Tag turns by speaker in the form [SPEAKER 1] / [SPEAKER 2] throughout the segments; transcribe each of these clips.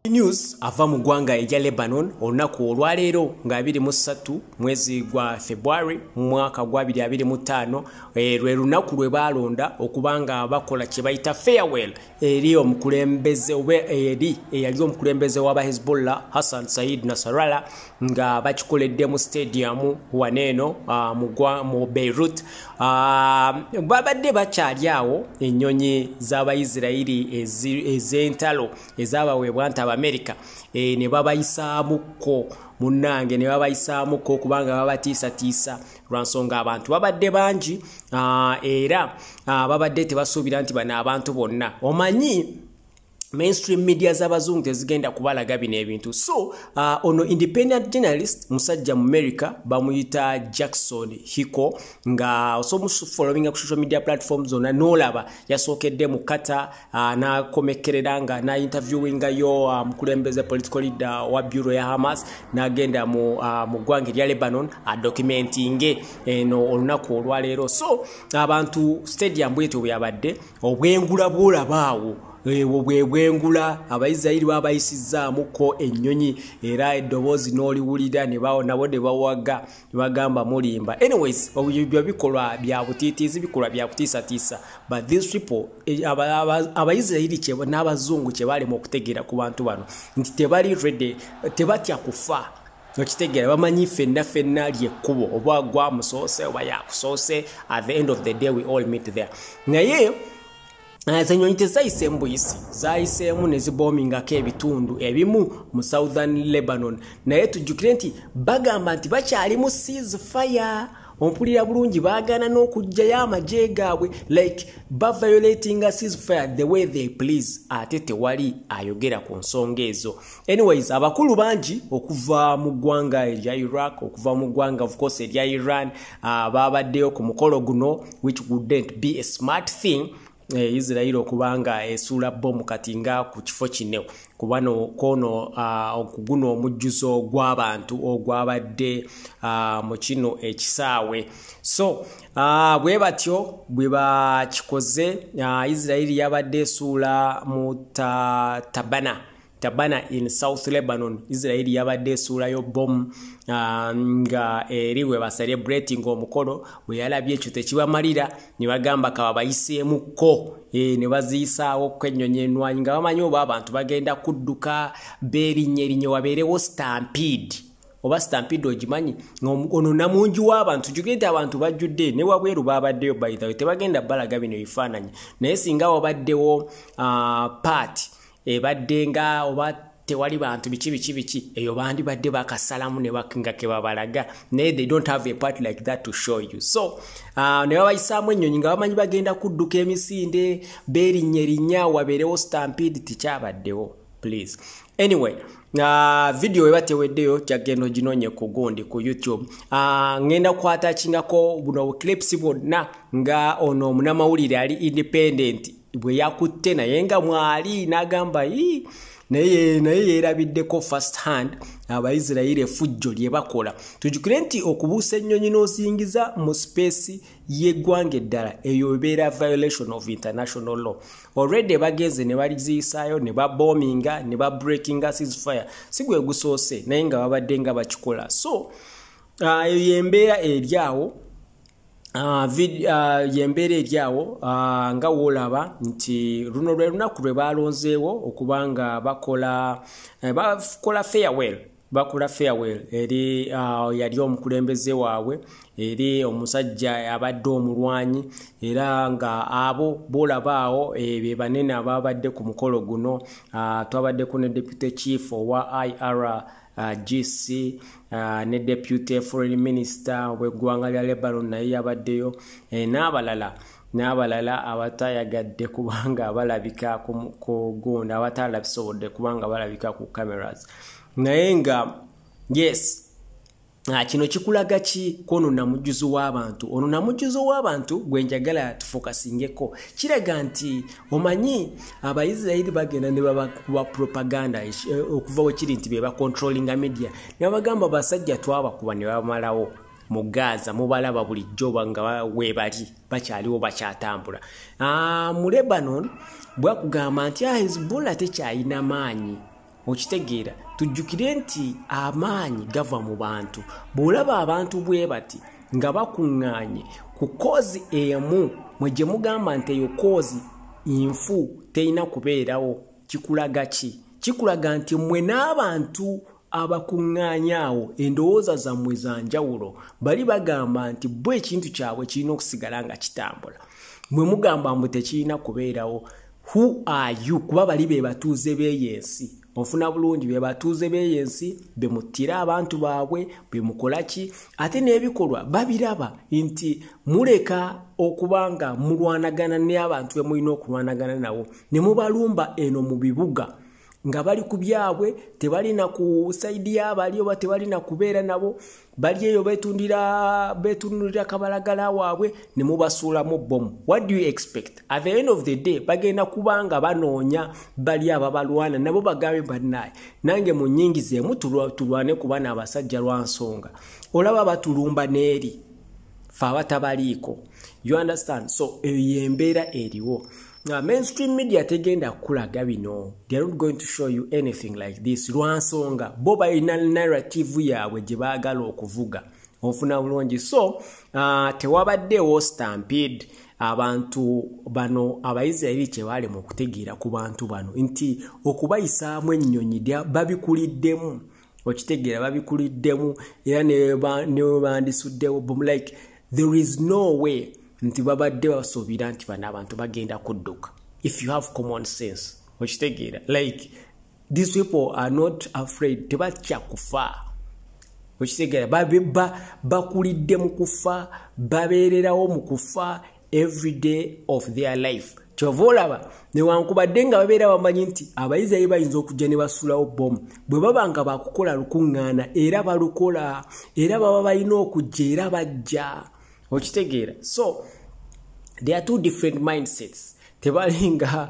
[SPEAKER 1] News ava mu ggwanga erya Lebanon olunaku olwaleero nga 23 mwezi gwa February mu mwaka gwa 2025, lwe lunaku lwe baalonda okuba nga bakola kye bayita farewell eri omukulembeze oba eri eyali omukulembeze w'aba Hezbollah, Hassan Said Nasrallah, nga bakikoledde mu stadium waneeno mu Beirut. Babadde bakyali awo, ennyonyi z'Abayisirayiri ez'entalo ezabaweebwa nti Abamerika ne babayisaamuko, munnange, ne babayisaamuko kubanga babatiisatiisa lwa nsonga abantu babadde bangi, era babadde tebasuubira nti bano abantu bonna. Omanyi mainstream media z'abazungu tezigenda kubalaga bino ebintu. So ono independent journalist, musajja mu America, bamuyita Jackson Hicko, nga osobola followinga ku social media platforms zonna n'olaba yasookedde mu Qatar, n'akomekerera nga n'interviewingayo mukulembeze, political leader wa bureau ya Hamas, n'agenda mu ggwanga erya Lebanon adocumentinge eno olunaku olwaleero. So abantu stadium bwetyo bwe yabadde, obwengula bwolabaawo ebwo bwe bwengula. Abayisirayiri babayisizaamuko ennyonyi, era eddoboozi n'oliwulira, nabo ne bawaga ne bagamba mulimba. Anyways, ebyo bikolwa bya butiitiizi, bikolwa bya kutiisatiisa. But these people, Abayisirayiri n'abazungu kye balema okutegeera ku bantu bano nti tebali ready, tebatya kufa. Okitegeera? Bamanyi ffenna ffenna lyekkubo, oba gwamusoose oba yakusoose, at the end of the day we all meet there. Naye enyonyi tezayiseemu buyisi, zayiseemu ne zibomingako ebitundu ebimu mu southern Lebanon. Naye tujjukire nti bagamba nti bakyali mu ceasefire. Ompulira bulungi? Baagaana n'okugjayo amagye gaabwe, like baviolatinga ceasefire the way they please, ate tewali ayogera ku nsonga ezo. Anyways, abakulu bangi okuva mu ggwanga erya Iraq, okuva mu ggwanga of course erya Iran, babaddeyo ku mukolo guno, which wouldn't be a smart thing, Israel okubanga esuula bomu kati nga ku kifo kino, kubano kono okuguno omujjuzo gw'abantu ogwabadde mu kino ekisaawe. So bwe batyo bwe bakikoze. Israel yabadde esuula mu Tabana in South Lebanon. Israel yabadde esuulayo bomu nga eri we bacelebrating omukolo. Bwe yalabye ekyo tekibamalira, ne bagamba kaba bayiseemukko, ne baziyisaawo ennyonyi enwanyi, nga bamanyi oba abantu bagenda kudduka beerinnya erinnya, wabeerewo stampede. Oba stampede ogimanyi? Ono namungi w'abantu, jjukira nti abantu bajjudde ne wabweru babaddeyo. By the way, tebagenda balaga bino ebifaananyi, naye singa wabaddewo part ebadde nga oba tewali bantu biki biki biki, eyo bandibadde bakasalamu ne nga kebabalaga, naye they don't have a part like that to show you. So ne babayisaamu ennyonyi nga bamanyi bagenda kudduka emisinde, beerinnya erinnya, wabeerewo stampede. Tikyabaddewo, please. Anyway, video eba teweddeyo, kyagenda oginoonye ku gundi ku YouTube. Ngenda kuattachingako buno clips bwonna nga ono omunamawulire ali independent bwe yakutte, naye nga mwali n'agamba naye yeerabiddeko first hand Abaisirayiri effujjo lye bakola. Tujjukire nti okubuusa ennyonyi n'oziyingiza mu space y'eggwanga eddala, eyo ebeera violation of international law already. Bagenze ne baliziyisaayo, ne babominga, ne babreakinga ceasefire. Si gwe gusoose, naye nga babadde nga bakikola. So eyo yembeera eri awo. Yembeera eri awo, nga woolaba nti luno lwe lunaku lwe balonzeewo okuba nga bakola farewell, bakola farewell eri yali omukulembeze waabwe, eri omusajja abadde omulwanyi. Era nga abo boolaba awo, be banene ababadde ku mukolo guno. Twabaddeko ne deputy chief owa IRGC, ne deputy foreign minister w'eggwanga lya Lebanon naye yabaddeyo, n'abalala abatayagadde kubanga balabika ku gundi, abatalabisobodde kubanga balabika ku cameras. Naye nga yes, kino kikulaga ki kwono namujjuzo w'abantu? Ono namujjuzo w'abantu gwe njagala tufocusingeko. Kiraga nti omanyi Abaisirairi bagenda ne babakuba propaganda, okuva we kiri nti be bacontrollinga media, ne babagamba basajja twabakuba ne babamalawo mu Gaza, mubalaba bulijjo nga weebali, bakyaliwo, bakyatambula. Mu Lebanon bwakugamba nti Hezbollah tekyalina maanyi. Okitegeera? Tujjukire nti amaanyi gava mu bantu. Bw'olaba abantu bwe bati nga bakuŋŋaanye ku cause emu, mwe gye mugamba nti eyo cause nfu, terina kubeerawo, kikulaga ki? Kikulaga nti mmwe n'abantu abakuŋŋaanya awo endowooza zammwe za njawulo. Bali bagamba nti bo ekintu kyabwe kirina okusigala nga kitambula, mwe mugamba mbu tekirina kubeerawo. Who are you? Kuba bali be batuuze b'eyo ensi. Ofuna bulungi? Be batuuze b'eyo ensi be muttira abantu baabwe, be mukola ki, ate n'ebikolwa babiraba nti muleka okuba nga mulwanagana n'abantu be mulina okulwanagana nabo, ne mubalumba eno mu bibuga nga bali ku byabwe, tebalina ku side y'abali oba tebalina kubeera nabo, bali eyo betundira, betunulira kabalagala waabwe, ne mubasuulamu bomu. What do you expect? At the end of the day bagenda kubanga banoonya bali ababalwana nabo, bagambe, "Bannaye, nange munyingizeemu tulwane ku bano abasajja, lwa nsonga olaba batulumba n'eri fe abatabaliiko." You understand? So eyo yembeera eriwo. Now, mainstream media tegenda kulaga bino. They are not going to show you anything like this, lwansonga bo balina narrative yaabwe gye baagala okuvuga. Ofuna bulungi? So tewabaddewo stampede. Abantu bano Abaisirairi kye baali mu kutegeera ku bantu bano nti okubayisaamu ennyonyi babikuliddemu. Okitegeera? Babikuliddemu, era ne bandisuddewo, like there is no way nti babadde basuubira nti bano abantu bagenda kudduka. If you have common sense, okitegeera, like these people are not afraid, tebatya kufa. Okitegeera? Bakulidde mu kufa, babeererawo mu kufa every day of their life. Kyova olaba newankubadde nga babeera bamanyi nti Abayisirairi bayinza okujja ne basuulawo bomu, bwe baba nga bakukola lukuŋŋaana era balukola, era baba balina okujja era bajja. Okitegeera? So there are two different mindsets. Tebalinga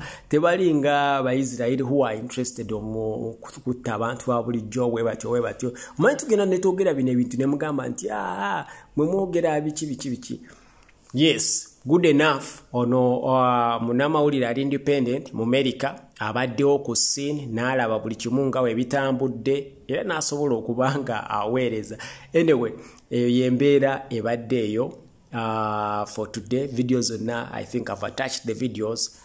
[SPEAKER 1] Baisirairi who are interested mu kutta abantu ba bulijjo bwe batyo bwe batyo. Omanyi tugenda netwogera bino ebintu ne mugamba nti, "Aa, mwe mwogera biki biki biki." Yes, good enough. Ono munnamawulire ali independent mu America abaddewo ku scene n'alaba buli kimu nga bwe bitambudde, era n'asobola okuba nga aweereza. Anyway, eyo yembeera ebadde eyo for today. Video zonna, I think I've attached the videos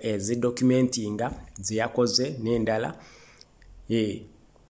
[SPEAKER 1] ezidocumentinga zeyakoze n'endala.